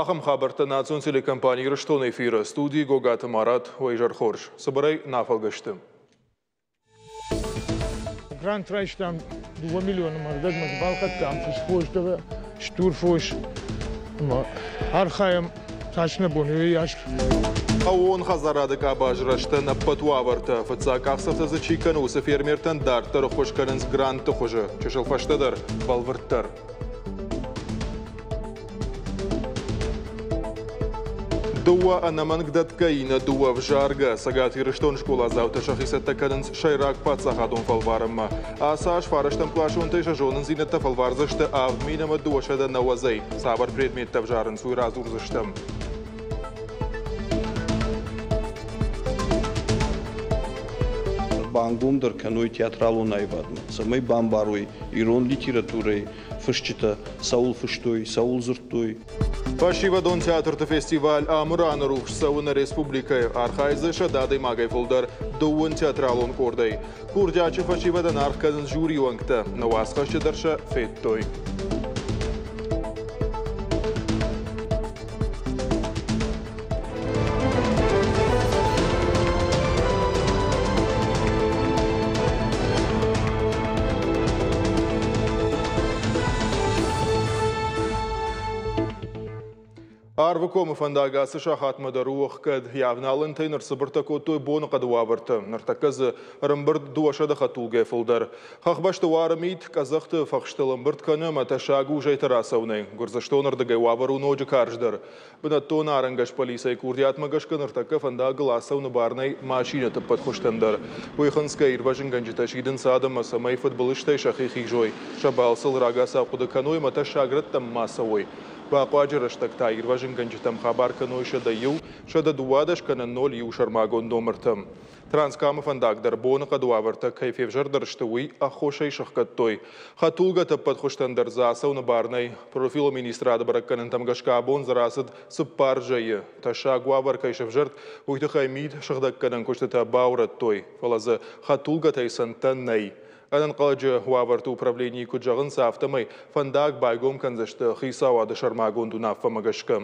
Ахӕм хабӕрттӕ национ телекомпани Ирыстоны эфиры, студийы Гогаты Марат, уӕ изӕр хорз. Цыбырӕй нӕ афӕлгӕсты. Грант райстам 2 миллионы мӕрдӕгмӕ балхӕдтам фысфос дӕр, стурфос ӕмӕ архайӕм цас нӕ бон уыйас. Хъӕууон хӕдзарады къабаз рӕзтӕн ӕппӕт уавӕртӕ. Фыццаг къахдзӕфтӕ дзы чи кӕны, уыцы фермертӕн дарддӕр ӕххуыс кӕнынц грантты хуызы. Чысыл фӕстӕдӕр, бӕлвырддӕр. Дыууӕ ӕнӕмӕнгдӕтгӕ, иннӕ дыууӕ ӕвзаргӕ. Цӕгат Ирыстоны скъоладзаутӕ сӕхи цӕттӕ кӕнынц сӕйраг паддзахадон фӕлварӕнмӕ. Ацы аз фарӕстӕмкъласонтӕй сӕ зонындзинӕдтӕ фӕлвардзысты 7290-ӕй. Цавӕр предметтӕ ӕвзарынц, уый радзурдзыстӕм. Бангомдӕр кӕной театралон аивадмӕ, цӕмӕй бамбарой ирон литературӕйы фысджытӕ цӕуыл фыстой, цӕуыл дзырдтой. Фӕсивӕдон театрты фестиваль Амыраны рухс цӕуы нӕ республикӕйы. Архайы дзы 100 адӕймагӕй фылдӕр дыууын театралон къордӕй. Курдиатджын фӕсивӕдӕн аргъ кӕнынц жюрийы уӕнгтӕ. Нӕ уацхӕсджы дӕр сӕ федтой. Арвыкомы фӕндаг ацы сахатмӕ дӕр у ӕхгӕд. Йӕ авналӕнтӕй ныр цыбыртӕ кодтой боныхъӕды уавӕртӕ. Ныртӕккӕ дзы ӕрӕмбырд 200 хӕдтулгӕ фылдӕр. Хӕхбӕсты уары мит, къӕдзӕхты фӕхстыл ӕмбырд кӕны ӕмӕ тӕссаг у зӕйты рацӕуынӕй. Гуырдзыстоны рдыгӕй уавӕр у ноджы карздӕр. Бынӕттон арӕнгӕс полицӕйы курдиатмӕ гӕсгӕ ныртӕккӕ фӕндагыл ацӕуыны бар нӕй машинӕты ӕппӕт хуызтӕн дӕр. Уый хынцгӕ ирвӕзынгӕнджытӕ сидынц адӕммӕ, цӕмӕй фыдбылызтӕй сӕхи хизой, сӕ балцыл рагацау хъуыды кӕной ӕмӕ тӕссаг рӕттӕм ма цӕуой. Бахъуаджы рӕстӕг та ирвӕзынгӕнджытӕм хабар кӕной 101, 112 кӕнӕ 01 сӕрмагонд номыртӕм. Транскамы фӕндаг дӕр боныхъӕды уавӕртӕ кӕй февзӕрдӕр сты, уый аххосӕй сыхгӕдтой. Хӕдтулгӕты ӕппӕт хуызтӕн дӕр дзы ацӕуыны бар нӕй. Профилон министрады бӕрӕггӕнӕнтӕм гӕсгӕ абон дзы рацыд цыппар зӕйы. Тӕссаг уавӕр кӕй сӕвзӕрд, уый тыххӕй мит сыгъдӕггӕнӕн куыстытӕ баурӕдтой, фӕлӕ дзы хӕдтулгӕтӕй цӕндтӕ нӕй. Ӕнӕнхъӕлӕджы уавӕрты управленийы куыд зӕгъынц, афтӕмӕй фӕндаг байгом кӕндзысты хицауады сӕрмагонд уынаффӕмӕ гӕсгӕ.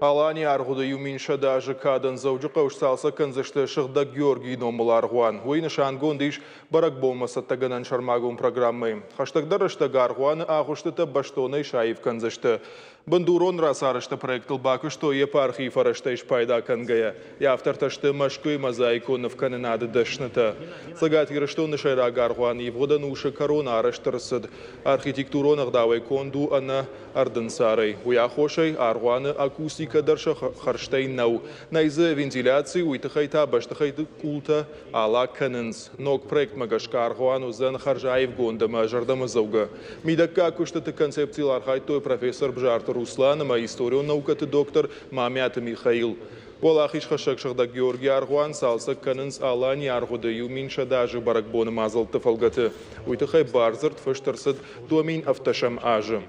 Аланийы аргъуыды 1100 азы кадӕн Дзӕуджыхъӕуы сцалцӕг кӕндзысты Сыгъдӕг Георгийы номыл аргъуан. Уый нысангонд ис бӕрӕгбонмӕ цӕттӕгӕнӕн сӕрмагонд программӕйы. Хӕстӕгдӕр рӕстӕг аргъуаны агъуыстытӕ бӕстонӕй саив кӕндзысты. Бындурон рацарӕзты проектыл бакуыстой епархийы фӕрӕзтӕй спайда кӕнгӕйӕ. Йӕ автортӕ сты Мӕскуыйы мозаикон нывкӕнынады дӕснытӕ. Цӕгат Ирыстоны сӕйраг аргъуан ивгъуыд ӕнусы кӕрон арӕзт ӕрцыд. Архитектурон ӕгъдауӕй конд у ӕнӕ ӕрдынцарӕй. Уый аххосӕй аргъуаны акустикӕ дӕр сӕ хӕрзтӕй нӕу. Нӕй дзы вентиляци, уый тыххӕй та бӕстыхӕйтты къултӕ ала кӕнынц. Ног проектмӕ гӕсгӕ аргъуан уыдзӕн хӕрзаивгонд ӕмӕ зӕрдӕмӕдзӕугӕ. Мидӕггаг куыстыты концепцийыл архайдтой профессор Бзарты Руслан ӕмӕ историон наукӕты доктор Мамиаты Михаил. Уӕлахизхӕссӕг Сыгъдӕг Георгий аргъуан цалцӕг кӕнынц Аланийы аргъуыды 1100 азы бӕрӕгбоны мадзӕлтты фӕлгӕты. Уый тыххӕй бардзырд фыст ӕрцыд 2017 азы.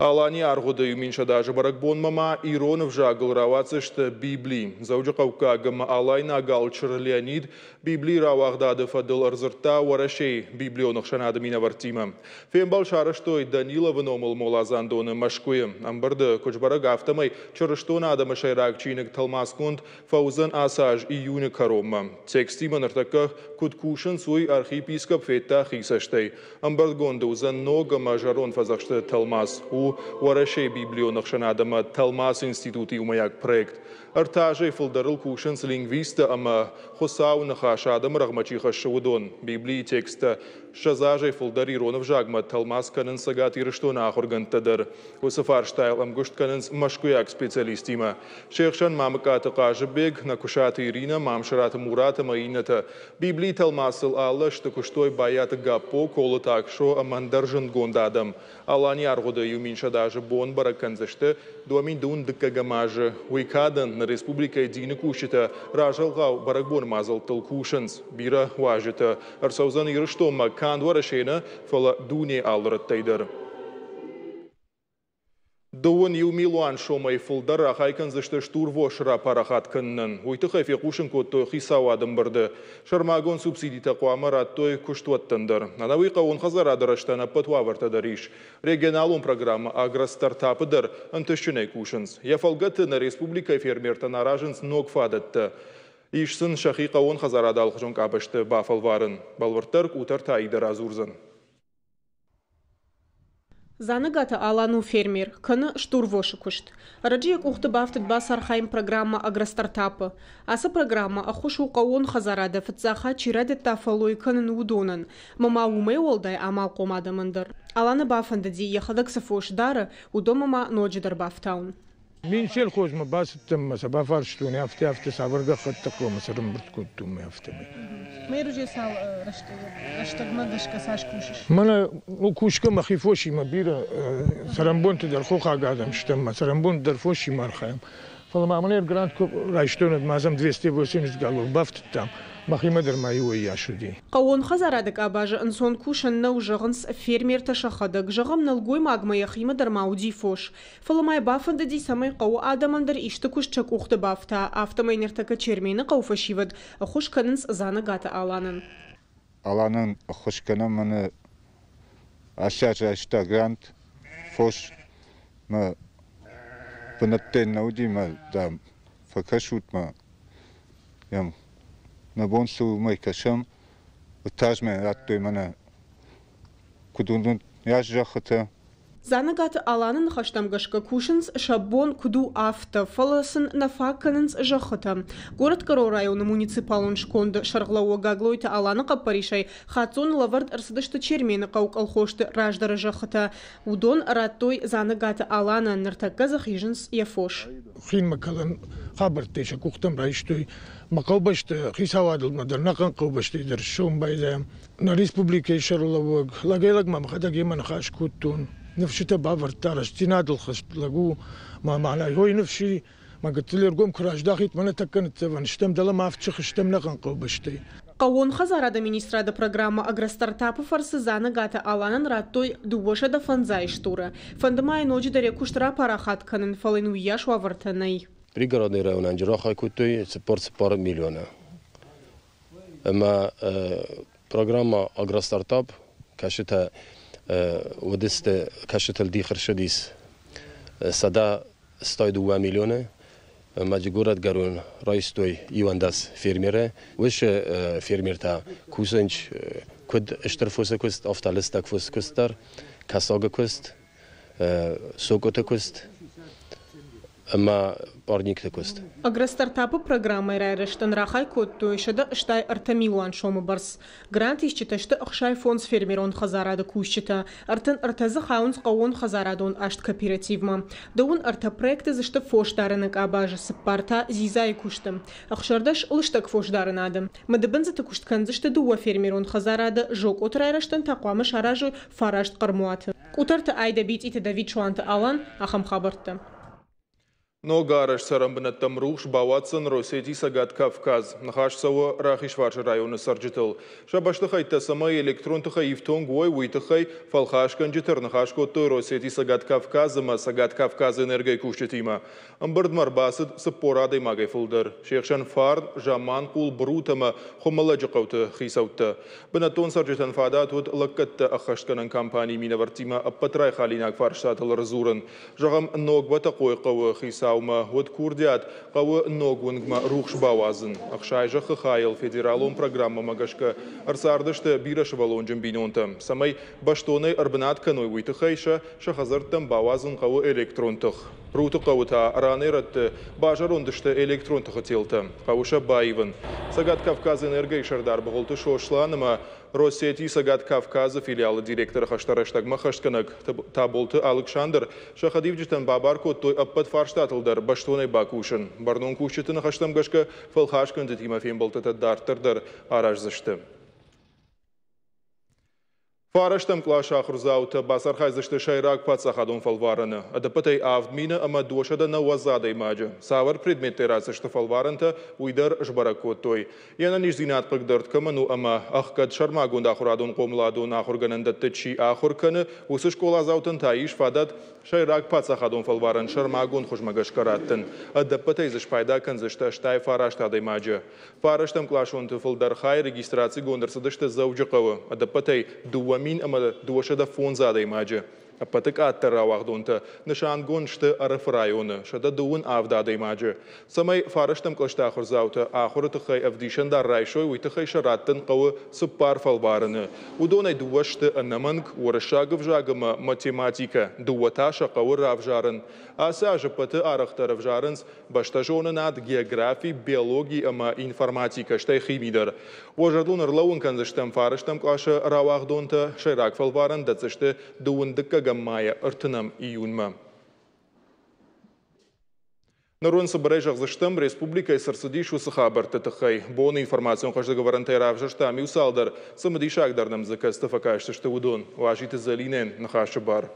Аланийы аргъуыды 1100 азы бӕрӕгбонмӕ ма ирон ӕвзагыл рауадздзысты Библи. Дзӕуджыхъӕуккаг ӕмӕ алайнаг алчыр Леонид Библийы рауагъдады фӕдыл ӕрдзырдта Уӕрӕсейы библион ӕхсӕнады минӕвӕрттимӕ. Фембӕлд сарӕзтой Даниловы номыл моладзандоны Мӕскуыйы. Ӕмбырды, куыд сбӕрӕг, афтӕмӕй чырыстон адӕмы сӕйраг чиныг тӕлмацгонд фӕуыдзӕн ацы аз июны кӕронмӕ. Текстимӕ ныртӕккӕ куыд кусынц, уый архиепископ федта хи цӕстӕй. Ӕмбырдгонды уыдзӕн ног ӕмӕ зӕронд фӕдзӕхсты тӕлмац. У Уӕрӕсейы библион ӕхсӕнад ӕмӕ тӕлмацы институты иумӕйаг проект. Ӕртӕ азӕй фылдӕрыл кусынц лингвисттӕ ӕмӕ Хуыцауы Ныхас адӕмы рӕгъмӕ чи хӕссы, уыдон. Библийы тексттӕ 20 азӕй фылдӕр ирон ӕвзагмӕ тӕлмац кӕнынц Цӕгат Ирыстоны ахуыргӕндтӕ дӕр. Уыцы фарстайыл ӕмгуыст кӕнынц мӕскуыйаг специалисттимӕ. Се хсӕн Мамыкъаты Хъазыбег, Нӕкуысаты Иринӕ, Мамсыраты Мурат ӕмӕ иннӕтӕ. Библийы тӕлмацыл алы ӕзты куыстой Байаты Гаппо, Колыты Аксо ӕмӕ ӕндӕр зындгонд адӕм. Аланийы аргъуыды 1100 азы бон бӕрӕг кӕндзысты 2012 дыккӕгӕм азы. Уый кадӕн нӕ республикӕйы дины кусджытӕ развӕлгъау бӕрӕгбоны мадзӕлттыл кусынц. Бирӕ уазджытӕ ӕрцӕудзӕн Ирыстонмӕ канд Уӕрӕсейы нӕ, фӕлӕ дунейы алы рӕттӕй дӕр. 21 милуан сомӕй фылдӕр рахай кӕндзысты стурвос рапарахат кӕнынӕн. Уый тыххӕй фехъусын кодтой хицауады ӕмбырды. Сӕрмагонд субсидитӕ хъуамӕ радтой куыстуӕттӕн дӕр. Ӕнӕуый хъӕууон хӕдзарады рӕзтӕн ӕппӕт уавӕртӕ дӕр ис. Регионалон программӕ Агростартап-ы дӕр ӕнтыстджынӕй кусынц. Йӕ фӕлгӕты нӕ республикӕйы фермертӕн аразынц ног фадӕттӕ. Ис сын сӕхи хъӕууон хӕдзарады алыхуызон къабӕзты бафӕлварын. Бӕлвырддӕр Къутӕрты Аидӕ радзурдзӕн. Дзанӕгаты Алан у фермер, кӕны стурвосы куыст. Ӕрӕджы йӕ къухты бафтыд бацархайын программӕ «Агростартап»-ы. Ацы программӕ ӕххуыс у хъӕууон хӕдзарады фыццаг хатт чи райдыдта фӕллой кӕнын, уыдонӕн, ӕмӕ ма уымӕй уӕлдай амалхъом адӕмӕн дӕр. Аланы бафӕндыди, йӕхӕдӕг цы фос дары, уыдонмӕ ма ноджыдӕр бафтауын. Минсельхозмӕ бацыдтӕн ӕмӕ сӕ бафарстон, афтӕ-афтӕ цавӕр гӕххӕтты хъуамӕ ӕрӕмбырд кодтон мӕ афтӕмӕй. Мӕ цал рӕстӕгмӕ гӕсгӕ цас кусыс? Мӕнӕ кусгӕ мӕхи фосимӕ бирӕ цӕрӕнбонты дӕр хохаг адӕм стӕм, мӕ цӕрӕнбонты дӕр фосимӕ архайӕм. Фӕлӕ ма мын грант куы райстон, ма сӕм 280 голов бафтыдтам. Мӕхимӕ дӕр ма иуӕййас уыди. Хъӕууон хӕдзарады къабазы ӕнцон кусӕн нӕу, зӕгъынц фермертӕ сӕхӕдӕг. Зӕгъӕм, нӕлгоймагмӕ йӕхимӕ дӕр ма уыди фос. Фӕлӕ ма йӕ бафӕндыди, цӕмӕй хъӕуы адӕмӕн дӕр исты куыст сӕ къухты бафта. Афтӕмӕй ныртӕккӕ Чермены хъӕуы фӕсивӕд ӕххуыс кӕнынц Дзанӕгаты Аланӕн. Аланӕн ӕххуыс кӕнӕм мӕнӕ ацы аз райста грант фос мӕ бынӕттӕ нӕ уыди мӕ, дам, фӕкӕсут ма йӕм. Нӕ бон цы у, уымӕй кӕсӕм. Тазмӕ радтой мӕнӕ куыд уынут йас зӕххытӕ. Дзанӕгаты Аланы ныхӕстӕм гӕсгӕ кусынц сӕ бон куыд у, афтӕ, фӕлӕ сын нӕ фаг кӕнынц зӕххытӕ. Горӕтгӕрон районы муниципалон сконды сӕргълӕууӕг Гаглойты Аланы хъӕппӕрисӕй хаццоны лӕвӕрд ӕрцыдысты Чермены хъӕуы колхозты раздӕры зӕххытӕ. Уыдон радтой Дзанӕгаты Аланӕн, ныртӕккӕ дзы хизынц йӕ фос. Хинмӕ хабӕрттӕ сӕ къухтӕм райстой. Мӕ хъӕубӕсты хицауадыл дӕр, нӕхъӕн хъӕубӕстӕй дӕр ссӕуын байдайӕм. Нӕ республикӕйы сӕргълӕууӕг лӕгӕй-лӕгмӕ мӕхӕдӕг йемӕ ныхас кодтон. Ныфсытӕ бавӕрдта, рӕстдзинадыл хӕст лӕг у. Мӕ мӕнӕ хойы ныфси, мӕ гыццыл ӕргом куы раздахит, мӕнӕ тӕккӕ ныццӕвӕн стӕм, дӕлӕмӕ авд сыхы стӕм нӕхъӕн хъӕубӕстӕй. Хъӕууон хӕдзарады министрады программӕ «Агростартап»-ы фӕрцы Дзанӕгаты Аланӕн радтой 205 стуры. Фӕнды ма йӕ ноджыдӕр йӕ куыст рапарахат кӕнын, фӕлӕ йын уыйас уавӕртӕ нӕй. Пригородный районӕн рахай кодтой 44 миллионы. Ӕмӕ программӕ «Агростартап» кӕсытӕ уыдысты кӕсытыл дих ӕрцыдис 162 миллионы. Ӕмӕ горӕтгӕрон райстой 11 фермеры. Уыцы фермертӕ кусынц куыд стыр фосы куыст, афтӕ лыстӕг фосы куыст дӕр, кӕсагы куыст, сокоты куыст ӕмӕ парникты куыст. Агростартап-ы программӕйы райрӕзтӕн рахай кодтой 163 милуан сомы бӕрц. Грант исджытӕ сты 65 фермерон хӕдзарады кусджытӕ. 33 дзы хауынц хъӕууон хӕдзарадон аст кооперативмӕ. 33 проекты дзы сты фосдарыны къабазы, 4 та дзидзайы куысты. 16 лыстӕг фосдарынады. Мыдыбындзыты куыст кӕндзысты 2 фермерон хӕдзарады, зокъоты райрӕзтӕн та хъуамӕ саразой 9 хъӕрмуаты. Къутӕрты Айдӕ, Битъиты Давид, Суанты Алан, ахӕм хабӕрттӕ. Ног арӕзт цӕрӕнбынӕттӕм рухс бауадздзӕн Россети Цӕгат Кавказ. Ныхас цӕуы Рахизфарсы районы цӕрджытыл. Сӕ бӕстыхӕйттӕ цӕмӕй электрон тыхӕй ифтонг уой, уый тыххӕй фӕлхасгӕнджыты ӕрныхас кодтой Россети Цӕгат Кавказ ӕмӕ Цӕгат Кавказы энергойы кусджытимӕ. Ӕмбырдмӕ ӕрбацыд 40 адӕймагӕй фылдӕр. Се хсӕн Фарн, Заманхъул, Брут ӕмӕ Хуымӕллӕджы хъӕуты хицӕуттӕ. Бынӕттон цӕрджытӕн фадат уыд лӕггӕдтӕ ӕххӕстгӕнӕн компанийы минӕвӕрттимӕ ӕппӕт райхалинаг фарстатыл ӕрдзурын. Зӕгъӕм, Ног Бӕтӕхъойы хъӕуы хицаумӕ уыд курдиат хъӕуы ног уынгмӕ рухс бауадзын. 60 зӕххы хайыл федералон программӕмӕ гӕсгӕ ӕрцардысты бирӕсывӕллонджын бинонтӕ. Цӕмӕй бӕстонӕй ӕрбынат кӕной, уый тыххӕй сӕ сӕ хӕдзӕрттӕм бауадзын хъӕуы электрон тых. Руты хъӕуы та ранӕй-рӕтты базӕронд сты электрон тыхы телтӕ. Хъӕуы сӕ баивын. Цӕгат Кавказы энергойы сӕрдар Быгъуылты Сослан ӕмӕ Россети Цӕгат Кавказы филиалы директоры хӕстӕ рӕстӕгмӕ хӕстгӕнӕг Таболты Алыксандр сӕ хӕдивджытӕн бабар кодтой ӕппӕт фарстатыл дӕр бӕстонӕй бакусын. Бӕрнон кусджыты ныхӕстӕм гӕсгӕ фӕлхасгӕнджытимӕ фембӕлдтытӕ дарддӕр дӕр араздзысты. Фарӕстӕм къласы ахуырдзаутӕ бацархайдзысты сӕйраг паддзахадон фӕлварӕны. Ӕдӕппӕтӕй 7090 адӕймаджы. Цавӕр предметтӕй ратдзысты фӕлварӕнтӕ, уый дӕр сбӕрӕг кодтой. Йе нӕниздзинад хъыгдӕрд кӕмӕн у ӕмӕ ӕхгӕд сӕрмагонд ахуырадон-хъомыладон ахуыргӕнӕндӕтты чи ахуыр кӕны, уыцы скъоладзаутӕн та ис фадат сӕйраг паддзахадон фӕлварӕн сӕрмагонд хуызмӕ гӕсгӕ раттын. Ӕдӕппӕтӕй дзы спайда кӕндзысты 89 адӕймаджы. Фарӕстӕмкъласонты фылдӕр хай регистрацигонд ӕрцыдысты Дзӕуджыхъӕуы. Ӕдӕппӕтӕй 2205 адӕймаджы. Ӕппӕты къаддӕр рауагъдонтӕ нысангонд сты Ӕрӕфы районы, 127 адӕймаджы. Цӕмӕй фарӕстӕм кълӕсты ахуырдзаутӕ ахуыры тыххӕй ӕвдисӕндар райсой, уый тыххӕй сӕ раттын хъӕуы 4 фӕлварӕны. Уыдонӕй 2 сты ӕнӕмӕнг, уырыссаг ӕвзаг ӕмӕ математикӕ, 2 та сӕ хъӕуы равзарын. Ацы аз ӕппӕты арӕхдӕр ӕвзарынц бӕстӕзонынад, географи, биологи ӕмӕ информатикӕ, стӕй хими дӕр. Уӕ зӕрдыл ӕрлӕууын кӕндзыстӕм, фарӕстӕм къласы рауагъдонтӕ сӕйраг фӕлварӕн дӕтдзысты 22 майӕ 30 июньмӕ. Ныр уын цыбырӕй зӕгъдзыстӕм, республикӕйы цы рцыдис, уыцы хабӕртты тыххӕй. Боны информацион хъӕздыгӕвӕрӕнтӕй равзӕрстам иу цалдӕр, цымыдисагдӕр нӕм дзы кӕцыты фӕкастысты, уыдон. Уазиты Зӕлинӕйӕн ныхасы бар.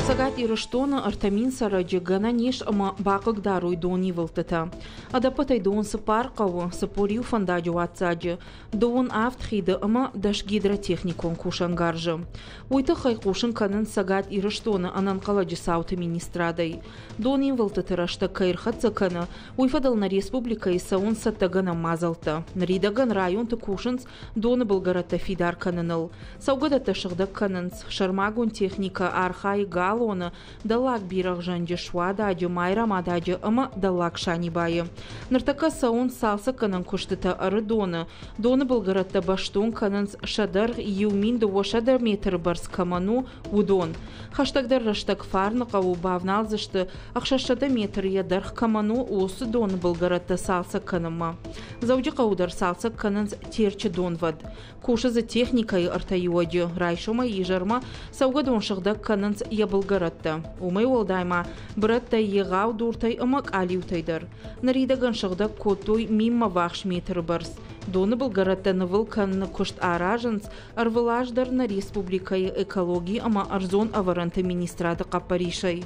Цӕгат Ирыстоны 3000 цӕрӕджы гӕнӕн ис ӕмӕ бахъыгдарой донивылдтытӕ. Ӕдӕппӕтӕй дон 4 хъӕуы, 41 фӕндаджы уадздзаджы, 27 хиды ӕмӕ 10 гидротехникон кусӕнгарзы. Уый тыххӕй хъусын кӕнынц Цӕгат Ирыстоны ӕнӕнхъӕлӕджы цауты министрадӕй. Донивылдтыты рӕстӕг кӕй ӕрхӕццӕ кӕны, уый фӕдыл нӕ республикӕйы цӕуынц цӕттӕгӕнӕн мадзӕлттӕ. Ныридӕгӕн районты кусынц доны былгӕрӕттӕ фидар кӕныныл. Цӕугӕдӕттӕ сыгъдӕг кӕнынц, сӕрмагонд техникӕ архайы Галоны, Дӕллаг Бирӕгъзӕнджы, Суададжы, Майрӕмададжы ӕмӕ Дӕллаг Санибайы. Ныртӕккӕ цӕуынц цалцӕггӕнӕн куыстытӕ Ӕрыдоны. Доны былгӕрӕттӕ бӕстон кӕнынц сӕ дӕргъ 1200 метры бӕрц кӕмӕн у, уыдон. Хӕстӕгдӕр рӕстӕг Фарныхъӕуы бавналдзысты 600 метры йӕ дӕргъ кӕмӕн у, уыцы доны былгӕрӕттӕ цалцӕг кӕнынмӕ. Дзӕуджыхъӕуы дӕр цалцӕг кӕнынц Терчы донвӕд. Кусы дзы техникӕйы ӕртӕ иуӕджы. Райсомӕй изӕрмӕ цӕугӕдон сыгъдӕг кӕнынц йӕ былгӕрӕттӕ. Уымӕй уӕлдай ма бырӕттӕй, егъау дуртӕй ӕмӕ къалиутӕй дӕр. Ныридӕгӕн сыгъдӕг кодтой минмӕ ввахс метры бӕрц. Доны былгӕрӕттӕ нывыл кӕныны куыст аразынц ӕрвылаз дӕр нӕ республикӕйы экологи ӕмӕ ӕрдзон ӕвӕрӕнты министрады хъӕппӕрисӕй.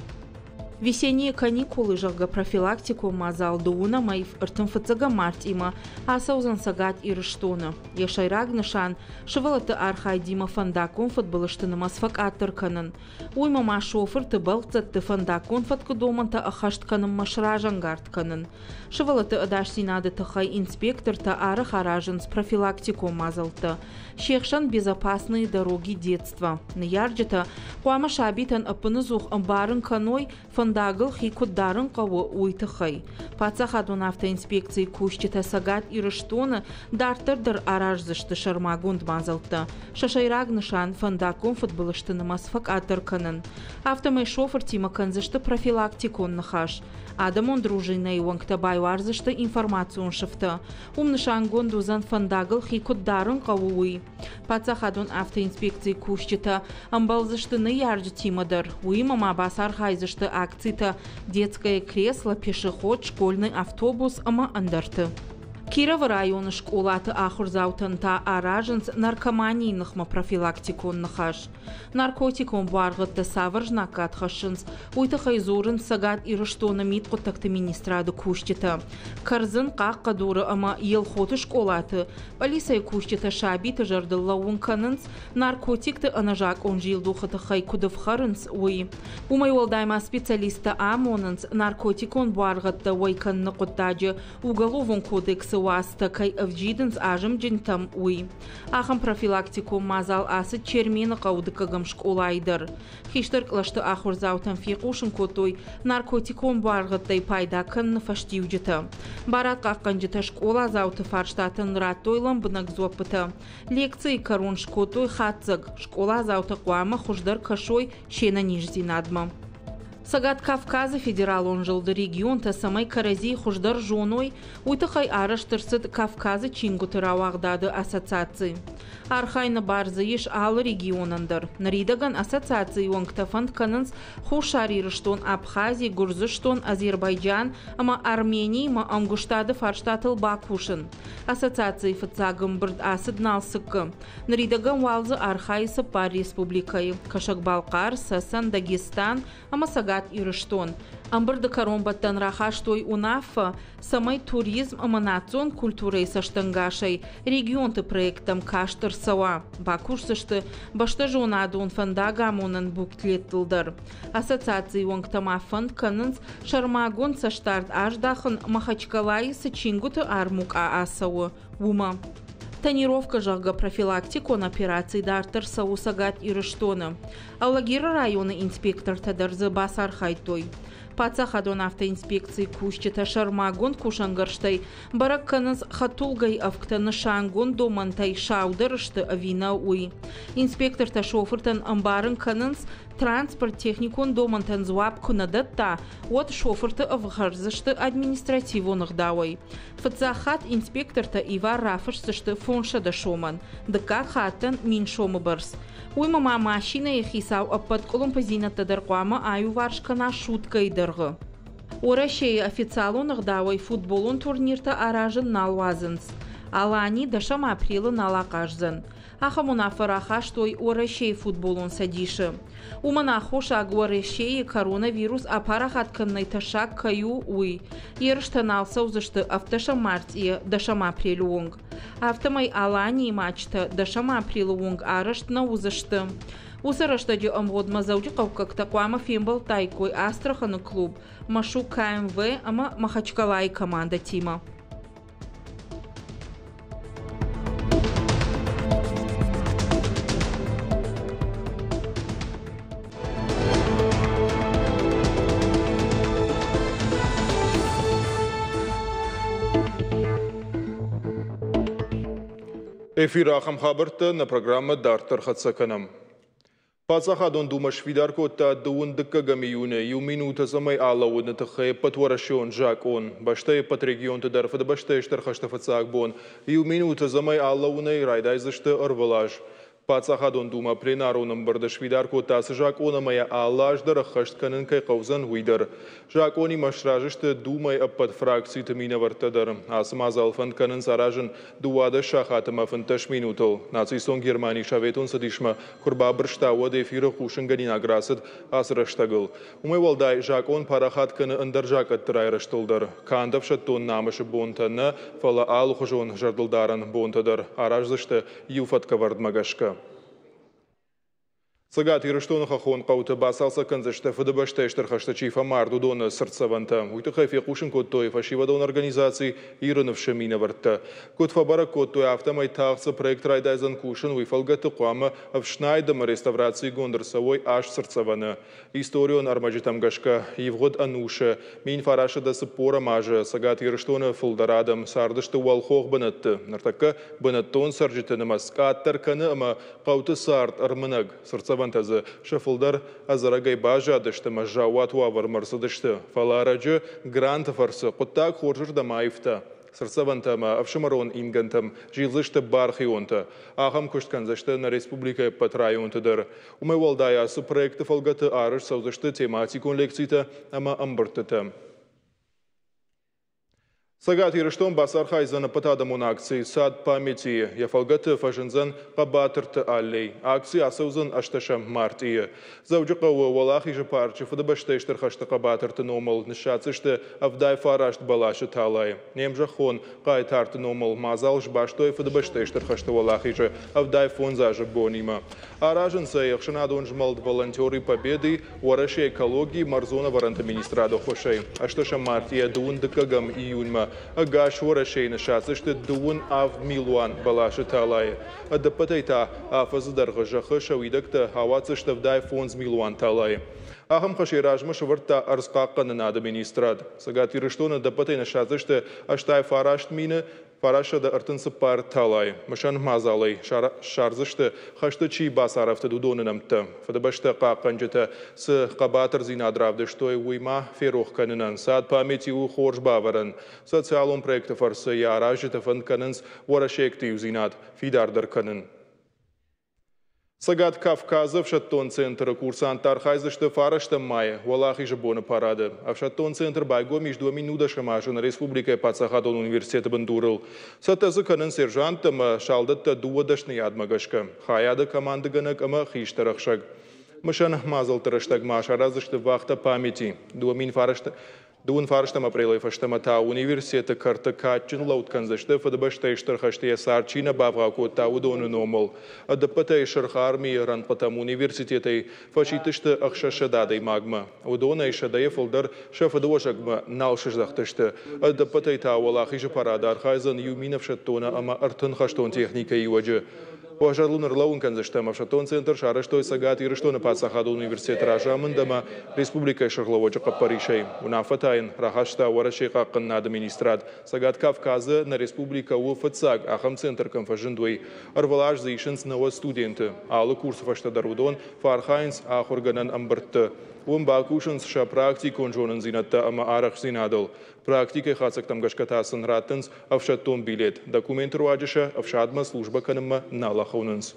Весенние каникулы, зӕгъгӕ, профилактикон мадзал дыууынӕм 35 мартъимӕ ацӕудзӕн Цӕгат Ирыстоны. Йӕ сӕйраг нысан – сывӕллӕтты архайдимӕ фӕндаггон фыдбылызты нымӕц фӕкъаддӕр кӕнын. Уыимӕ ма шофырты, бӕлццӕтты фӕндаггон фӕткы домӕнтӕ ӕххӕст кӕнынмӕ сразӕнгард кӕнын. Сывӕллӕтты ӕдасдзинады тыххӕй инспектортӕ арӕх аразынц профилактикон мадзӕлттӕ. Се хсӕн «Безопасные дороги детства». Ныййарджытӕ хъуамӕ сабитӕн ӕппынӕдзух ӕмбарын кӕной, фӕндагыл хи куыд дарын хъӕуы, уый тыххӕй. Паддзахадон автоинспекцийы кусджытӕ Цӕгат Ирыстоны дарддӕр дӕр араздзысты сӕрмагонд мадзӕлттӕ. Сӕ сӕйраг нысан – фӕндаггон фыдбылызты нымӕц фӕкъаддӕр кӕнын. Афтӕмӕй шофыртимӕ кӕндзысты профилактикон ныхас. Адӕмон дружинӕйы уӕнгтӕ байуардзысты информацион сыфтӕ. Уым нысангонд уыдзӕн фӕндагыл хи куыд дарын хъӕуы, уый. Паддзахадон автоинспекцийы кусджытӕ ӕмбӕлдзысты ныййарджытимӕ дӕр. Уыимӕ ма бацархайдзысты акцитӕ «Детское кресло», «Пешеход», «Школьный автобус» ӕмӕ ӕндӕрты. Кировы районы скъолаты ахуырдзаутӕн та аразынц наркоманийы ныхмӕ профилактикон ныхас. Наркотикон буаргъӕдтӕ цавӕр знаггад хӕссынц, уый тыххӕй дзурынц Цӕгат Ирыстоны мидхъуыддӕгты министрады кусджытӕ. Кӕрдзын, Хъахъхъӕдуры ӕмӕ Елхоты скъолаты пъӕлицӕйы кусджытӕ сабиты зӕрдыл лӕууын кӕнынц, наркотикты ӕнӕзакъон зилдухы тыххӕй куыд ӕфхӕрынц, уый. Уымӕй уӕлдай ма специалисттӕ амонынц, наркотикон буаргъӕдтӕ уӕй кӕныны хъуыддаджы Уголовон кодексы уацтӕ кӕй ӕвджидынц азымджынтӕм, уый. Ахӕм профилактикон мадзал ацыд Чермены хъӕуы дыккӕгӕм скъолайы дӕр. Хистӕр кълӕсты ахуырдзаутӕн фехъусын кодтой наркотикон буаргъӕдтӕй пайда кӕныны фӕстиуджытӕ. Барадхъахъхъӕнджытӕ скъоладзауты фарстатӕн радтой лӕмбынӕг дзуӕппытӕ. Лекцийы кӕрон скодтой хатдзӕг: скъоладзаутӕ хъуамӕ хуыздӕр кӕсой се нӕниздзинадмӕ. Цӕгат Кавказы федералон зылды регионтӕ цӕмӕй кӕрӕдзийы хуыздӕр зоной, уый тыххӕй арӕзт ӕрцыд Кавказы чингуыты рауагъдады ассоциаци. Архайыны бар дзы ис алы регионӕн дӕр. Ныридӕгӕн ассоциацийы уӕнгтӕ фӕнд кӕнынц Хуссар Ирыстон, Абхази, Гуырдзыстон, Азербайджан ӕмӕ Армениимӕ ӕмгуыстады фарстатыл бакусын. Ассоциацийы фыццаг ӕмбырд ацыд Налцыккы. Ныридӕгӕн уал дзы архайы цыппар республикӕйы – Кӕсӕг-Балхъар, Цӕцӕн, Дагестан ӕмӕ Цӕгат Ирыстон. Ӕмбырды кӕронбӕттӕн рахастой уынаффӕ, цӕмӕй туризм ӕмӕ национ культурӕйы цӕстӕнгасӕй регионты проекттӕм каст ӕрцӕуа. Бакусдзысты бӕстӕзонадон фӕндагамонӕн буклеттыл дӕр. Ассоциацийы уӕнгтӕ ма фӕнд кӕнынц сӕрмагонд цӕстдард аздахын Махачкалайы цы чингуыты армукъа ацӕуы, уымӕ. Тонировкӕ, зӕгъгӕ, профилактикон операци дарддӕр цӕуы Цӕгат Ирыстоны. Алагиры районы инспектортӕ дӕр дзы бацархайдтой. Паддзахадон автоинспекцийы кусджытӕ сӕрмагонд кусӕнгӕрзтӕй бӕрӕг кӕнынц хӕдтулгӕйы ӕвгтӕ нысангонд домӕнтӕй саудӕр сты ӕви нӕ, уый. Инспектортӕ шофыртӕн ӕмбарын кӕнынц, транспорт техникон домӕнтӕн дзуапп куы нӕ дӕтта, уӕд шофырты ӕвхӕрдзысты административон ӕгъдауӕй. Фыццаг хатт инспектортӕ ивар рафысдзысты 500 сомӕн, дыккаг хаттӕн 1000 сомы бӕрц. Уыимӕ ма машинӕйы хицау ӕппӕт къуылымпыдзинӕдтӕ дӕр хъуамӕ аиуварс кӕна суткӕйы дӕргъы. Уӕрӕсейы официалон ӕгъдауӕй футболон турниртӕ аразын нал уадзынц. Алани дӕсӕм апрелы нал ахъаздзӕн. Ахӕм уынаффӕ рахастой Уӕрӕсейы футболон цӕдисы. Уымӕн аххосаг Уӕрӕсейы коронавирус апарахат кӕнынӕй тӕссаг кӕй у, уый. Ерыстӕ нал цӕудзысты ӕвддӕсӕм мартъийӕ дӕсӕм апрелы онг. Афтӕмӕй Аланийы матчтӕ дӕсӕм апрелы онг арӕзт нӕ уыдзысты. Уыцы рӕстӕджы ӕмгъуыдмӕ дзӕуджыхъӕуккӕгтӕ хъуамӕ фембӕлдтаиккой Астраханы клуб, Машук КМВ ӕмӕ Махачкалайы командӕтимӕ. Эфиры ахӕм хабӕрттӕ нӕ программӕ дарддӕр хӕццӕ кӕнӕм. Паддзахадон Думӕ сфидар кодта дыууын дыккӕгӕм июны иу минут ӕдзӕмӕй алӕууыны тыххӕй ӕппӕтуӕрӕсеон закъон. Бӕстӕйы ӕппӕт регионты дӕр Фыдыбӕстӕйы Стыр хӕсты фыццаг бон иу минут ӕдзӕмӕй алӕууынӕй райдайдзысты ӕрвылаз. Паддзахадон Думӕ пленарон ӕмбырды сфидар кодта ацы закъон ӕмӕ йӕ алы аз дӕр ӕххӕст кӕнын кӕй хъӕудзӕн, уый дӕр. Закъонимӕ сразы сты Думӕйы ӕппӕт фракциты минӕвӕрттӕ дӕр. Ацы мадзал фӕнд кӕнынц аразын 12 сахат ӕмӕ 15 минутыл. Нацистон Германи Советон Цӕдисмӕ куы рбабырста, уӕд эфиры хъусынгӕнинаг рацыд ацы рӕстӕгыл. Уымӕй уӕлдай, закъон парахат кӕны ӕндӕр закъӕтты райрӕзтыл дӕр. Канд ӕфсӕддон намысы бонтӕ нӕ, фӕлӕ алыхуызон зӕрдылдарӕн бонтӕ дӕр араздзысты иу фӕткӕвӕрдмӕ гӕсгӕ. Цӕгат Ирыстоны хӕххон хъӕуты бацалцӕг кӕндзысты Фыдыбӕстӕйы Стыр хӕсты чи фӕмард, уыдоны цыртдзӕвӕнтӕ. Уый тыххӕй фехъусын кодтой фӕсивӕдон организаци Иры ныфсы минӕвӕрттӕ. Куыд фӕбӕрӕг кодтой, афтӕмӕй тагъд цы проект райдайдзӕн кусын, уый фӕлгӕты хъуамӕ ӕфснайд ӕмӕ реставрацигонд ӕрцӕуой аст цыртдзӕвӕны. Историон ӕрмӕджытӕм гӕсгӕ, ивгъуыд ӕнусы 1940 азы Цӕгат Ирыстоны фылдӕр адӕм цардысты уӕлхох бынӕтты. Ныртӕккӕ бынӕттон цӕрджыты нымӕц къаддӕр кӕны ӕмӕ хъӕуты цард ӕрмынӕг. Цыртдзӕвӕнтӕ дзы сӕ фылдӕр ӕдзӕрӕгӕй баззадысты ӕмӕ заууат уавӕрмӕ ӕрцыдысты. Фӕлӕ ӕрӕджы гранты фӕрцы хъуыддаг хорзырдӕм аивта. Цыртдзӕвӕнтӕ ӕмӕ ӕфсымӕрон ингӕнтӕм зилдзысты бархионтӕ. Ахӕм куыст кӕндзысты нӕ республикӕйы ӕппӕт районты дӕр. Уымӕй уӕлдай ацы проекты фӕлгӕты арӕзт цӕудзысты тематикон лекцитӕ ӕмӕ ӕмбырдтытӕ. Цӕгат Ирыстон бацархайдзӕн ӕппӕтадӕмон акци «Сад памяти». Йӕ фӕлгӕты фӕзындзӕн Хъӕбатырты аллей. Акци ацӕудзӕн ӕстӕсӕм мартъийы. Дзӕуджыхъӕуы Уӕлахизы парчы Фыдыбӕстӕйы Стыр хӕсты хъӕбатырты номыл ныссадздзысты 79 бӕласы талайы. Не мзӕххон хъайтарты номыл мадзал сбастой Фыдыбӕстӕйы Стыр хӕсты Уӕлахизы 75 азы бонимӕ. Аразынц ӕй ӕхсӕнадон змӕлд «Волонтеры Победы», Уӕрӕсейы экологи, ӕрдзон ӕвӕрӕнты министрады ӕххуысӕй. Ӕстӕсӕм мартъийӕ дыууын дыккӕгӕм июньмӕ ӕгас Уӕрӕсейы ныссадздзысты 27 милуан бӕласы талайы. Ӕдӕппӕтӕй та афӕдзы дӕргъы зӕххы сӕ уидӕгтӕ ауадздзысты 75 милуан талайы. Ахӕм хӕс йӕ размӕ сӕвӕрдта ӕрдзхъахъхъӕнынады министрад. Цӕгат Ирыстоны ӕдӕппӕтӕй ныссадздзысты 89 мины. 934 талайы. Мысӕн мадзалӕй ссардзысты, хӕсты чи бацарӕфтыд, уыдоны нӕмттӕ. Фыдыбӕстӕ хъахъхъӕнджытӕ цы хъӕбатырдзинад равдыстой, уый ма ферох кӕнынӕн Сад памяти у хорз бавӕрӕн. Социалон проекты фӕрцы йӕ аразджытӕ фӕнд кӕнынц уӕрӕсейӕгты иудзинад фидардӕр кӕнын. Цӕгат Кавказы ӕфсӕддон центры курсанттӕ архайдзысты 9 майы Уӕлахизы боны парады. Ӕфсӕддон центр байгом ис 2010 азы нӕ республикӕйы паддзахадон университеты бындурыл. Цӕттӕ дзы кӕнынц сержанттӕ ӕмӕ салдӕттӕ дыууӕ дӕсныйадмӕ гӕсгӕ – хайады командыгӕнӕг ӕмӕ хистӕр ӕхсӕг. Мысӕн мадзӕлтты рӕстӕг ма сараздзысты вахта памяти. 2009 фарстӕм апрелӕй фӕстӕмӕ та университеты кӕрты кадджын лӕуд кӕндзысты Фыдыбӕстӕйы Стыр хӕсты йӕ цард чи нӕ бавгъау кодта, уыдоны номыл. Ӕдӕппӕтӕй Сырх Армийы рӕнхъытӕм университетӕй фӕсидтысты 600 адӕймагмӕ. Уыдонӕй сӕдӕйӕ фылдӕр сӕ фыдыуӕзӕгмӕ нал сыздӕхтысты. Ӕдӕппӕтӕй та Уӕлахизы парады архайдзӕн 1000 ӕфсӕддоны ӕмӕ 30 хӕстон техникӕйы иуӕджы. Уӕ зӕрдыл ӕрлӕууын кӕндзыстӕм, ӕфсӕддон центр сарӕзтой Цӕгат Ирыстоны паддзахадон университеты разамынд ӕмӕ республикӕйы сӕргълӕууӕджы хъӕппӕрисӕй. Уынаффӕ та йын рахаста Уӕрӕсейы хъахъхъӕнынады министрад. Цӕгат Кавказы нӕ республикӕ у фыццаг ахӕм центр кӕм фӕзынд, уый. Ӕрвылаз дзы исынц 90 студенты. Алы курсы фӕстӕ дӕр уыдон фӕархайынц ахуыргӕнӕн ӕмбырдты. Уым бакусынц сӕ практикон зонындзинӕдтӕ ӕмӕ арӕхстдзинадыл. Практикӕйы хатдзӕгтӕм гӕсгӕ та сын раттынц ӕфсӕддон билет. Документы руаджы сӕ ӕфсадмӕ службӕ кӕнынмӕ нал ахонынц.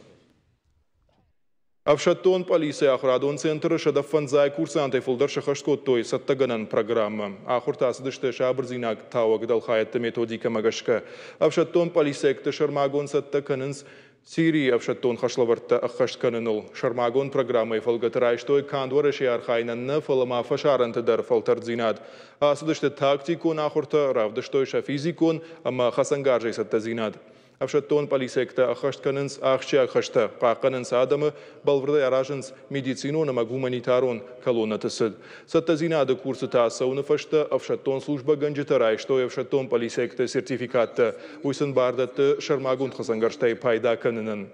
Ӕфсӕддон пъӕлицӕйы ахуырадон центры 105 курсантӕй фылдӕр сӕххӕст кодтой цӕттӕгӕнӕн программӕ. Ахуыртӕ ацыдысты сабырдзинад тауӕг дӕлхайӕдты методикӕмӕ гӕсгӕ. Ӕфсӕддон пъӕлицӕйӕгты сӕрмагонд цӕттӕ кӕнынц Сирийы ӕфсӕддон хӕслӕвӕрдтӕ ӕххӕст кӕныныл. Сӕрмагонд программӕйы фӕлгӕты райстой канд Уӕрӕсейы архайынӕн нӕ, фӕлӕ ма фӕсарӕнты дӕр фӕлтӕрддзинад. Ацыдысты тактикон ахуыртӕ, равдыстой сӕ физикон ӕмӕ хӕцӕнгарзӕй цӕттӕдзинад. Ӕфсӕддон пъӕлицӕйӕгтӕ ӕххӕст кӕнынц ахсджиаг хӕстӕ, хъахъхъӕнынц адӕмы, бӕлвырдӕй аразынц медицинон ӕмӕ гуманитарон колоннӕты цыд. Цӕттӕдзинады курсытӕ ацӕуыны фӕстӕ ӕфсӕддон службӕгӕнджытӕ райстой ӕфсӕддон пъӕлицӕйӕгты сертификаттӕ. Уый сын бар дӕтты сӕрмагонд хӕцӕнгӕрзтӕй пайда кӕнынӕн.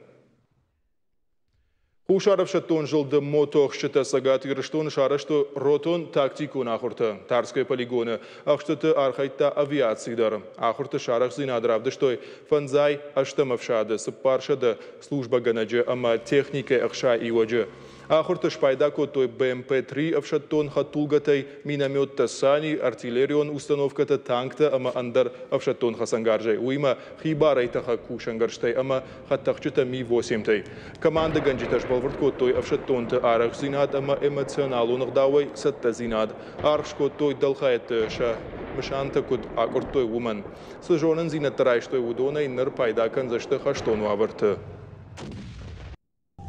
Хуссар ӕфсӕддон зылды мотоӕхсджытӕ Цӕгат Ирыстоны сарӕзтой ротон тактикон ахуыртӕ. Тарскӕйы полигоны ӕхстыты архайдта авиаци дӕр. Ахуырты сарӕхстдзинад равдыстой 58 ӕфсады 400 службӕгӕнӕджы ӕмӕ техникӕйы 60 иуӕджы. Ахуырты спайда кодтой БМП-3 ӕфсӕддон хӕдтулгӕтӕй, минометтӕ «Сани», артиллерион установкӕтӕ, танктӕ ӕмӕ ӕндӕр ӕфсӕддон хӕцӕнгарзӕй, уыимӕ хибарӕй тӕхӕг кусӕнгӕрзтӕй ӕмӕ хӕдтӕхджытӕ Ми-8-тӕй. Командӕгӕнджытӕ сбӕлвырд кодтой ӕфсӕддонты арӕхстдзинад ӕмӕ эмоционалон ӕгъдауӕй цӕттӕдзинад. Аргъ скодтой дӕлхайӕдты сӕ мысантӕ куыд акъуырдтой, уымӕн. Цы зонындзинӕдтӕ райстой, уыдонӕй ныр пайда кӕндзысты хӕстон уавӕрты.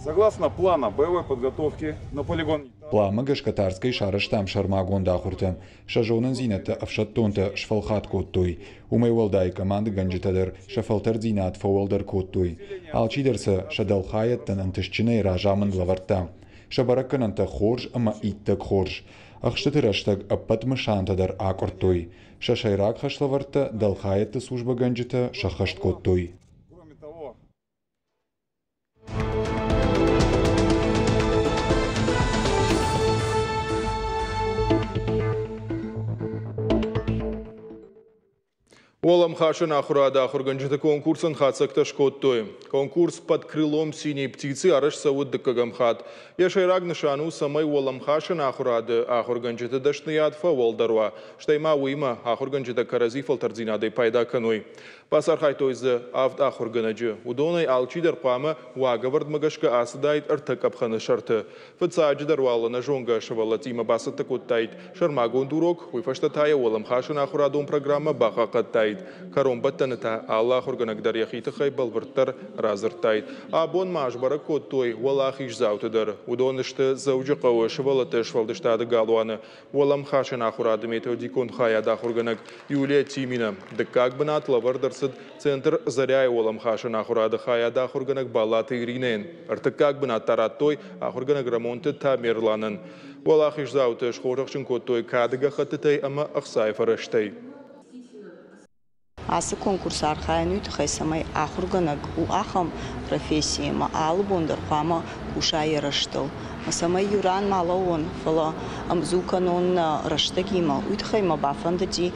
Согласно плана боевой подготовки на полигон Пъланмӕ гӕсгӕ Тарскӕй сарӕзтам сӕрмагонд ахуыртӕ. Сӕ зонындзинӕдтӕ ӕфсӕддонтӕ сфӕлхатт кодтой. Уымӕй уӕлдай командыгӕнджытӕ дӕр сӕ фӕлтӕрддзинад фӕуӕлдӕр кодтой. Алчидӕр сӕ сӕ дӕлхайӕдтӕн ӕнтыстджынӕй разамынд лӕвӕрдта. Сӕ бӕрӕггӕнӕнтӕ хорз ӕмӕ иттӕг хорз. Ӕхстыты рӕстӕг ӕппӕт мысантӕ дӕр акъуырдтой. Сӕ сӕйраг хӕслӕвӕрдтӕ дӕлхайӕдты службӕгӕнджытӕ сӕххӕст кодтой. Кроме того, Уӕлӕмхасӕн ахуырады ахуыргӕнджыты конкурсӕн хатдзӕгтӕ скодтой. Конкурс «Под крылом синей птицы» арӕзт цӕуы дыккӕгӕм хатт. Йӕ сӕйраг нысан у, цӕмӕй уӕлӕмхасӕн ахуырады ахуыргӕнджыты дӕсныйад фӕуӕлдӕр уа, стӕй ма уыимӕ ахуыргӕнджытӕ кӕрӕдзи фӕлтӕрддзинадӕй пайда кӕной. Бацархайдтой дзы авд ахуыргӕнӕджы. Уыдонӕй алчидӕр хъуамӕ уагӕвӕрдмӕ гӕсгӕ ацыдаид ӕртӕ къӕпхӕны сӕрты. Фыццаджыдӕр уал ӕнӕзонгӕ сывӕллӕттимӕ бацӕттӕ кодтаид сӕрмагонд урок, уый фӕстӕ та йӕ уӕлӕмхасӕн ахуырадон программӕ бахъахъхъӕдтаид. Кӕронбӕттӕны та алы ахуыргӕнӕг дӕр йӕхи тыххӕй бӕлвырддӕр радзырдтаид. Абон ма сбӕрӕг кодтой уӕлахиздзауты дӕр. Уыдон сты Дзӕуджыхъӕуы сывӕллӕтты сфӕлдыстады галуаны уӕлӕмхасӕн ахуырады методикон хайады ахуыргӕнӕг Юлия Тимина. Дыккаг бынат лӕвӕрд ӕрцыд центр «Заря-йы уӕлӕмхасӕн ахуырады хайады ахуыргӕнӕг Баллаты Иринӕйӕн. Ӕртыккаг бынат та радтой ахуыргӕнӕг Рӕмонты Тамерланӕн. Уӕлахиздзауты схорзӕхджын кодтой кады гӕххӕттытӕй ӕмӕ ӕхцайы фӕрӕзтӕй. Ацы конкурсы архайын уый тыххӕй, цӕмӕй ахуыргӕнӕг у ахӕм професси, ӕмӕ алы бон дӕр хъуамӕ куса йӕ рӕзтыл. Цӕмӕй иу ран ма лӕууон, фӕлӕ ӕмдзу кӕнон нӕ рӕстӕгимӕ, уый тыххӕй мӕ бафӕндыди.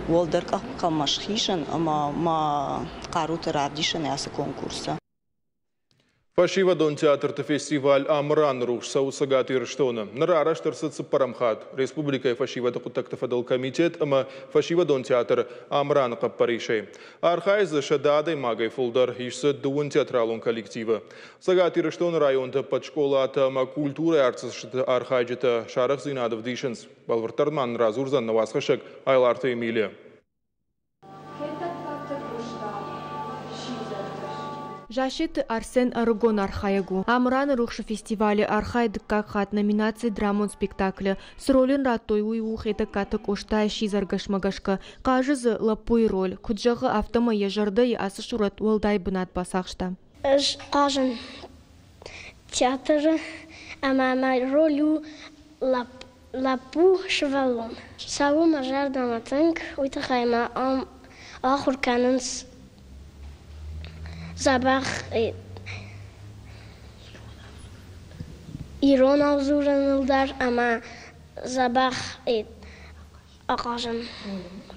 Уӕлдӕр къӕпхӕнмӕ схизын ӕмӕ мӕ хъаруты равдисын ацы конкурсы. Фӕсивӕдон театрты фестиваль «Амыраны рухс» цӕуы Цӕгат Ирыстоны. Ныр арӕзт ӕрцыд цыппӕрӕм хатт. Республикӕйы фӕсивӕды хъуыддӕгты фӕдыл комитет ӕмӕ фӕсивӕдон театр «Амыран-ы хъӕппӕрисӕй. Архайы дзы 100 адӕймагӕй фылдӕр, ис дзы дыууын театралон коллективы. Цӕгат Ирыстоны районты ӕппӕт скъолатӕ ӕмӕ культурӕйы артдзӕстыты архайджытӕ сӕ арӕхдзинад ӕвдисынц. Бӕлвырддӕр ма нын радзурдзӕн нӕ уацхӕссӕг Айларты Эмилия. Зассеты Арсен ӕрыгон архайӕг у. Амыраны рухсы фестивалы архайы дыккаг хатт номинаци «Драмон спектакль». Цы роль ын радтой, уый у Хетӕгкаты Къостайы сидзӕргӕсмӕ гӕсгӕ. Хъазы дзы лӕппуйы роль. Куыд зӕгъы, афтӕмӕй йӕ зӕрдӕйы ацы сурӕт уӕлдай бынат бацахста. Ӕз хъазын театры ӕмӕ мӕ роль у лӕппу сывӕллон. Цӕуы мӕ зӕрдӕмӕ тынг, уый тыххӕй мӕ ам ахуыр кӕнынц дзӕбӕх иронау дзурыныл дӕр ӕмӕ дзӕбӕх ахъазын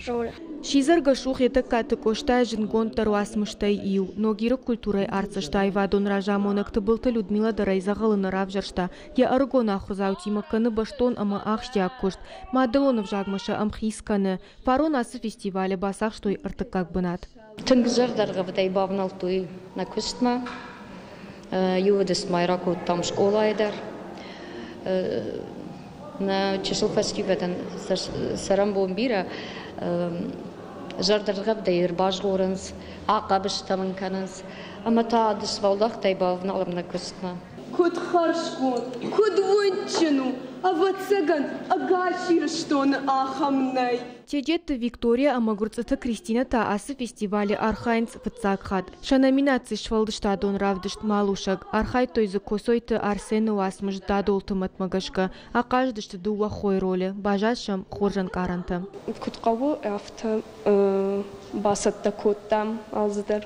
роль. Сидзӕргӕс у Хетӕгкаты Къостайы зындгонддӕр уацмыстӕй иу. Ногиры культурӕйы артдзӕсты аивадон разамонӕг Тыбылты Людмила дӕр ӕй дзӕгъӕлы нӕ равзӕрста. Йӕ ӕрыгон ахуырдзаутимӕ кӕны бӕстон ӕмӕ ахсджиаг куыст. Мадӕлон ӕвзагмӕ сӕ ӕмхиц кӕны. Фарон ацы фестивалы бацахстой ӕртыккаг бынат. Тынг зӕрдӕргъӕвдӕй бавнӕлдтой нӕ куыстмӕ. Иуыдыст ма ракодтам скъолайы дӕр. Нӕ чысыл фӕсивӕдӕн цӕрӕнбон бирӕ зӕрдӕргъӕвдӕй ӕрбазгъорынц, ахъӕбыстӕ мын кӕнынц ӕмӕ та дысвӕлдӕхтӕй бавналӕм нӕ куыстмӕ. Куыд хӕрзгонд, куыд уындджын у, ӕвӕццӕгӕн, ӕгас Ирыстоны ахӕм нӕй. Теджетты Виктория ӕмӕ Гуырцъыты Кристинӕ та ацы фестивалы архайынц фыццаг хатт. Сӕ номинаци сфӕлдыстадон равдыст «Малусӕг». Архайдтой дзы Коцойты Арсены уацмыс «Дадолты мӕтмӕ» гӕсгӕ. Ахъазыдысты дыууӕ хойы ролы, баззад сӕм хорз ӕнкъарӕнтӕ. Куыд хъӕуы, афтӕ бацӕттӕ кодтам алцыдӕр.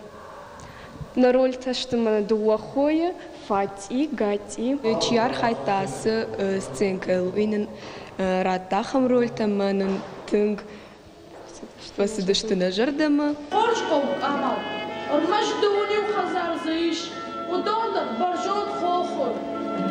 Нӕ рольтӕ сты мӕнӕ дыууӕ хойы, Фатъи, Гатъи. Чи архайдта ацы сценкӕйыл, уый нын радта ахӕм рольтӕ ӕмӕ нын тынг фӕцыдысты нӕ зӕрдӕмӕ. Хорз хъӕу Къамау. Ӕрмӕст дыууын иу хӕдзар дзы ис, уыдон дӕр бӕрзонд хохы.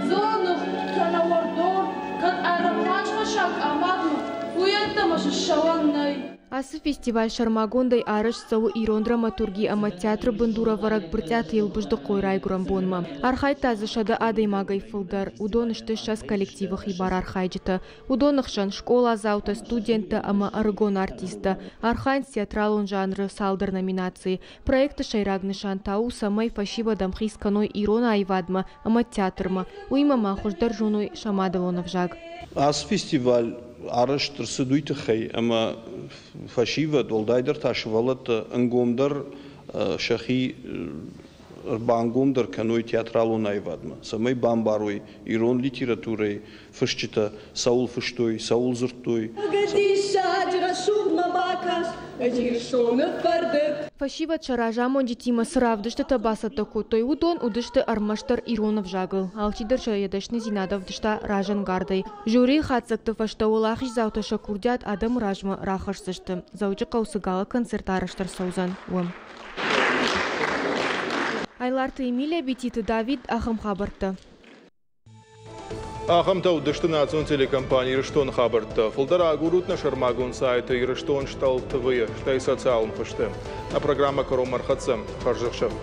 Дзоныгъ кӕнӕ уӕрдон, кӕд аэропланхӕссӕг амад у, уый ӕддӕмӕ ссӕуӕн нӕй. Ацы фестиваль сӕрмагондӕй арӕзт цӕуы ирон драматурги ӕмӕ театры бындурӕвӕрӕг Брытъиаты Елбыздыхъойы райгуырӕн бонмӕ. Архайдта дзы 100 адӕймагӕй фылдӕр. Уыдон сты 20 коллективы хибар архайджытӕ. Уыдоны хсӕн скъоладзаутӕ, студенттӕ ӕмӕ ӕрыгон артисттӕ. Архайынц театралон жанры цалдӕр номинацийы. Проекты сӕйраг нысан та у, цӕмӕй фӕсивӕд ӕмхиц кӕной ирон аивадмӕ ӕмӕ театрмӕ. Уыимӕ ма хуыздӕр зоной сӕ мадӕлон ӕвзаг. Ацы фестиваль арӕзт ӕрцыд уый тыххӕй, ӕмӕ фӕсивӕд, уӕлдайдӕр та сывӕллӕттӕ ӕнгомдӕр сӕхи ӕрбангомдӕр кӕной театралон аивадмӕ, цӕмӕй бамбарой ирон литературӕйы фысджытӕ цӕуыл фыстой, цӕуыл дзырдтой. Диссаджы рӕсугъдмӕ бакаст Ирыстоны фӕрдыг. Фӕсивӕд сӕ разамонджытимӕ цы равдыстытӕ бацӕттӕ кодтой, уыдон уыдысты ӕрмӕстдӕр ирон ӕвзагыл. Алчидӕр сӕ йӕ дӕсныдзинад ӕвдыста разӕнгардӕй. Жюрийы хатдзӕгты фӕстӕ уӕлахиздзаутӕ сӕ курдиат адӕмы размӕ рахӕсдзысты. Дзӕуджыхъӕуы цы гала-концерт арӕзт ӕрцӕудзӕн, уым. Айларты Эмилия, Бититы Давид, ахӕм хабӕрттӕ. Ахӕмтӕ уыдысты национ телекомпани «Ирыстоны» хабӕрттӕ. Фылдӕр агурут нӕ сӕрмагонд сайты Ирыстон Стъал ТВ-йы, стӕй социалон хызты. Нӕ программӕ кӕронмӕ ӕрхӕццӕ. Хӕрзӕхсӕв.